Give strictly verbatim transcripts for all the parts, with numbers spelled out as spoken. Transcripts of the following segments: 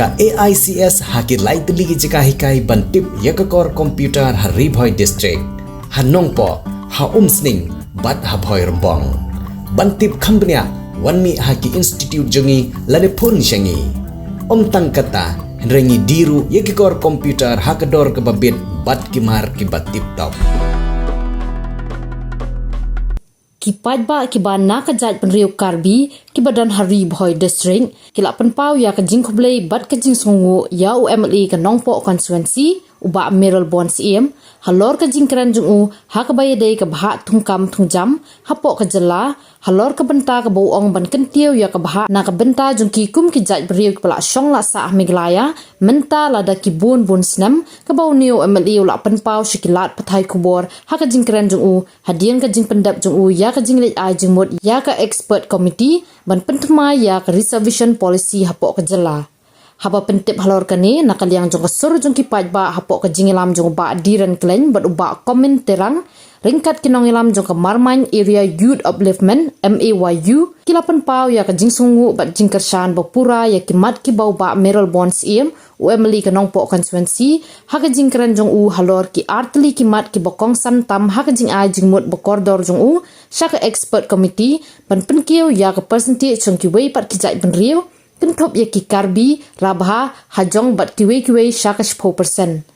Ka A I C S ha ki lai tylli ki jaka hikai ban tip ïa ka kor computer ha Ri Bhoi District, ha Nongpoh, ha Umsning bad ha Bhoirymbong. Ban tip kham bniah, wan mih ha ki institute jong ngi lane phone sha ngi. Ym tang kata, hynrei ngi die ruh ïa ki kor computer ha ka dor kaba bit bad ki mar kiba tip top. Ki paidbah kiba na ka jaitbynriew Karbi kiba don ha Ri Bhoi District ki la pynpaw ïa ka jingkhublei bad ka jingsngewnguh ïa u M L A ka Nongpoh constituency, u Bah Mayralborn Syiem, halor ka jingkren jong u ha kaba ïadei ka bhah thungkam thungjam hapoh ka jylla, halor ka bynta kaba u ong ban kyntiew ïa ka bhah na ka bynta jong ki kum ki jaitbynriew kiba la shong la sah ha Meghalaya mynta lada ki bun bun snem, kaba une u M L A u la pynpaw sha ki lad pathai khubor ha ka jingkren jong u hadien ka jingpyndep jong u ïa ka jingleit ai jingmut ïa ka expert committee ban pynthymmai ïa ka reservation policy hapoh ka jylla. Haba pyntip halor kane, na ka liang jong ka sur jong ki paidbah hapoh ka jingïalam jong u Bah Diran Klein bad u Bah Komin Terang, ryngkat ki nongïalam jong ka Marmain Area Youth Upliftment, M A Y U, ki la pynpaw ïa ka jingsngewnguh bad jingkyrshan ba pura ïa ki mat kiba u Bah Mayralborn Syiem, u M L A ka Nongpoh constituency, ha ka jingkren jong u halor ki artylli ki mat kiba kongsan tam ha ka jingai jingmut ba kordor jong u sha ka expert committee ban pynkiew ïa ka percentage jong kiwei pat ki jaitbynriew, kynthup ïa ki Karbi, Rabha, Hajong bad kiwei kiwei sha ka shiphew percent.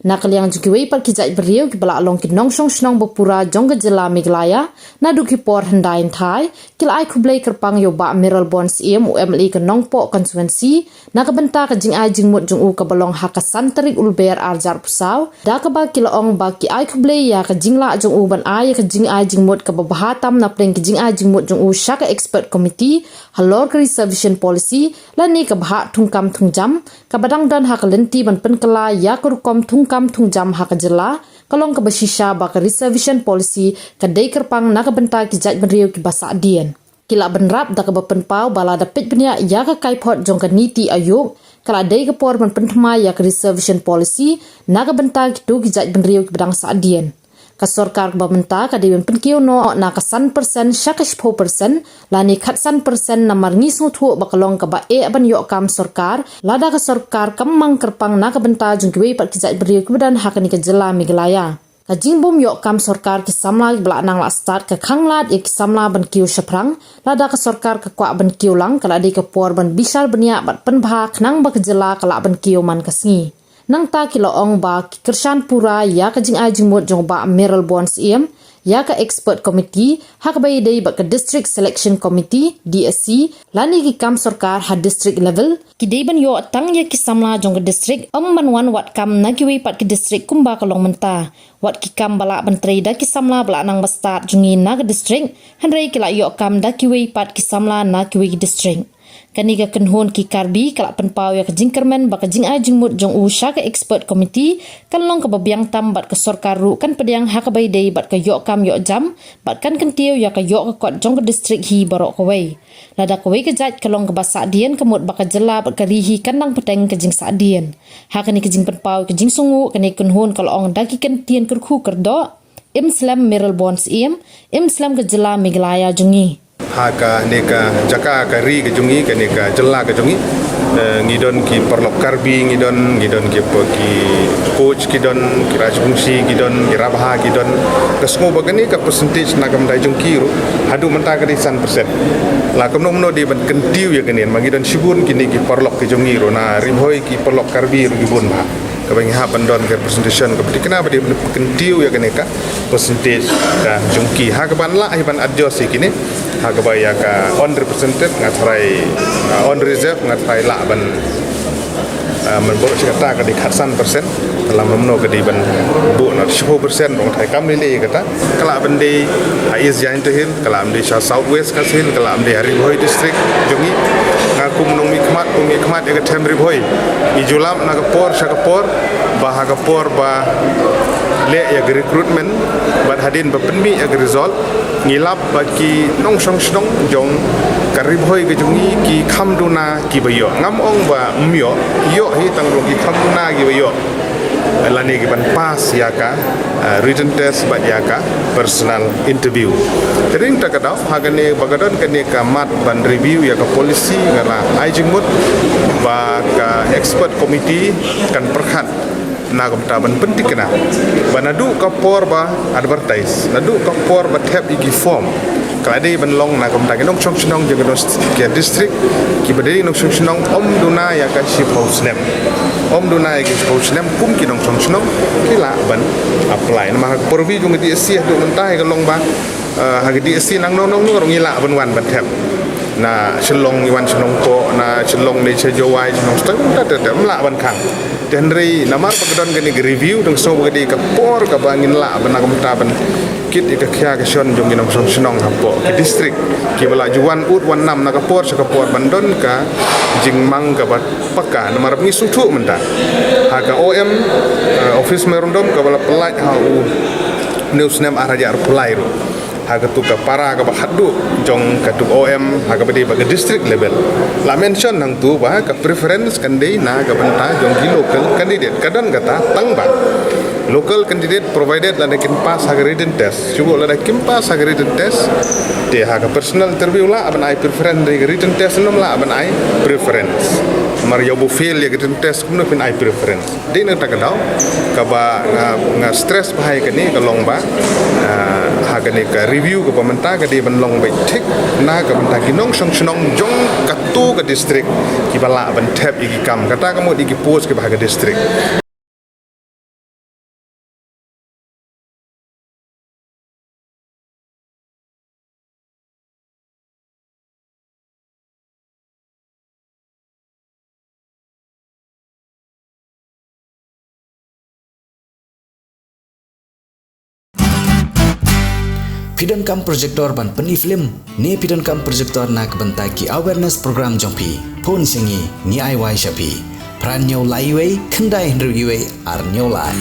Na ka liang jong kiwei pat ki jaitbynriew kiba la long ki nongshong shnong ba pura jong ka jylla Meghalaya, naduh ki por hyndai hynthai, ki la ai khublei kyrpang ïa u Bah Mayralborn Syiem, u M L A ka Nongpoh constituency, na ka bynta ka jingai jingmut jong u kaba long ha ka san tarik u Lber ar hajar arphew saw, da kaba ki la ong ba ki ai khublei ïa ka jinglah jong u ban ai ïa ka jingai jingmut kaba bha tam na pdeng ka jingai jingmut jong u sha ka expert committee halor ka reservation policy lane ka bhah thungkam thungjam, kaba dang don ha ka lynti ban pynkylla ïa ka rukom thungkam thungjam ha ka jylla, ka long kaba shisha ba ka reservation policy ka dei kyrpang na ka bynta ki jaitbynriew kiba sahdien. Ki la bynrap da kaba pynpaw ba lada peit bniah ïa ka kaiphod jong ka NITI Aayog, ka la dei ka por ban pynthymmai ïa ka reservation policy na ka bynta kito ki jaitbynriew kiba dang sahdien. Ka sorkar kaba mynta ka dei ban pynkiew noh na ka san percent sha ka shiphew percent, lane khatsan percent, namar ngi sngewthuh ba ka long kaba eh ban ïoh kam sorkar lada ka sorkar kam mang kyrpang na ka bynta jong kiwei pat ki jaitbynriew kiba don ha kane ka jylla Meghalaya. Ka jingbym ïoh kam sorkar ki samla kiba la nang la stad ka khanglad ïa ki samla ban kiew shaphrang, lada ka sorkar ka kwah ban kiew lang, ka la dei ka por ban bishar bniah bad pynbha khnang ba ka jylla ka lah ban kiew man ka sngi. Nangta ki la ong ba ki kyrshan pura ïa ka jingai jingmut jong u Bah Mayralborn Syiem ïa ka expert committee ha kaba ïadei bad ka District Selection Committee, D S C, lane ki kam sorkar ha district level, ki dei ban ïoh tang ïa ki samla jong ka district, ym ban wan wad kam na kiwei pat ki district kumba ka long mynta. Wat ki kam ba lah ban trei da ki samla ba la nang ba stad jong ngi na ka district, hynrei ki la ïoh kam da kiwei pat ki samla na kiwei ki district. Kane ka kynhun ki Karbi ka la pynpaw ïa ka jingkyrmen ba ka jingai jingmut jong u sha ka expert committee kan long kaba biang tam bad ka sorkar ruh kan pdiang ha kaba ïadei bad ka ïoh kam ïoh jam, bad kan kyntiew ïa ka ïoh ka kot jong ka district hi baroh kawei. Lada kawei ka jait ka long kaba sahdien, ka mut ba ka jylla bad ka ri hi kan dang bteng ka jingsahdien. Ha kane ka jingpynpaw ka jingsngewnguh, kane ka kynhun ka la ong da ki kyntien kyrkhu kyrdoh: Im slem Mayralborn Syiem, im slem ka jylla Meghalaya jong ngi. Ha kane ka jaka ka ri ka jong ngi, kane ka jylla ka jong ngi, eh, ngi don ki paralok Karbi, ngi don, ngi don ki, ki Koch, ki don ki Rajbongshi, ki don ki Rabha, ki don. Ka sngew ba kane ka percentage na ka bynta jong ki ruh haduh mynta ka dei san percent. La kumno kumno dei ban kyntiew ïa kane, ma ngi don shibun kine ki paralok ki jong ngi ruh na Ri Bhoi, ki paralok Karbi ruh ki bun bha. Kaba ngi hap ban don ka representation kaba thikna ba dei ban kyntiew ïa kane ka percentage ka jong ki. Ha kaban lah hi ban adjust ïa kine, ha kaba ïa ka unrepresented nga tharai, uh, unreserved nga tharai lah ban, uh, man baroh shi katta ka dei khatsan percent. Ka la mano ka dei ban buh na shiphew percent, nga tharai kam lei lei kata. Ka la ban dei ha East Jaintia Hills, ka la ban dei sha South West Khasi Hills, ka la ban dei ha Ri Bhoi District jong ngi. Nga kum nongmihkhmat, kum mihkhmat ïa ka them Ri Bhoi, ngi ju lap na ka por sha ka por ba ha ka por ba leh ïa ka recruitment bad hadien ba pynmih ïa ka result, ngi lap ba ki nongshong shnong jong ka Ri Bhoi ka jong ngi ki kham duna kiba ïoh. Ngam ong ba ym ïoh, ïoh hi, tang ba ki kham duna kiba ïoh. lane ki ban pass ïa ka, uh, written test bad ïa ka personal interview. Te dei na kata ka daw, ha kane ba ka don kane ka mat ban review ïa ka policy, nga la ai jingmut ba ka expert committee kan pyrkhat na ka bynta ban pynthikna ba naduh ka por ba advertise, naduh ka por ba thep ïa ki form, ka la dei ban long na ka bynta ki nongshong shnong jong ki district, ki ba dei nongshong shnong ym duna ïa ka shiphew snem, ym duna ïa ka shiphew snem kum ki nongshong shnong ki lah ban apply. Namar ha ka pyrthei jong ka D S C haduh mynta ka long ba, uh, ha ka D S C nangno nangno ruh ngi lah ban wan ban thep. Na Shillong ngi wan sha Nongpoh, na Shillong ne sha Jowai, sha Nongstoiñ, ym da, da, da, ym lah ban khang. Te hynrei namar ba ka don kane ka review, dang sngewbha ka dei ka por kaba ngin lah ban, na ka bynta ban kit ïa ka khia ka shon jong ki nongshong shnong hapoh ki district, kiba la ju wan ud wan nam na ka por sha ka por ban don ka jingmang kaba paka. Namar ba ngi sngewthuh mynta ha ka O M, eh, office memorandum kaba la pynlait ha u, une u snem ar hajar arphew lai ruh, ha katu ka para kaba khatduh jong katu ka O M, ha kaba dei ba ka district level, la mention nangtu ba ka preference kan dei na ka bynta jong ki local candidate. Ka don kata tang ba local candidate, provided lada kin pass ha ka written test. Shu lada kim pass ha ka written test, te ha ka personal interview lah ban ai preference, ha ka written test ym lah ban ai preference. Namar ïa uba fail ïa ka written test kumno phin ai preference? Dei na kata ka daw kaba nga, nga stress bha ïa kane ka long ba, ah, ha kane ka review kaba mynta ka dei ban long beit thik na ka bynta ki nongshong shnong jong katu ka district kiba lah ban thep ïa ki kam, kata ka mut ïa ki post kiba ha ka district. Phi donkam projector ban pyni film ne phi donkam projector na ka bynta ki awareness program jong phi? Phone sha ngi, ngi ai wai sha phi. Phra hynñiew lai wei, khyndai hynriew wei, ar hynñiew lai.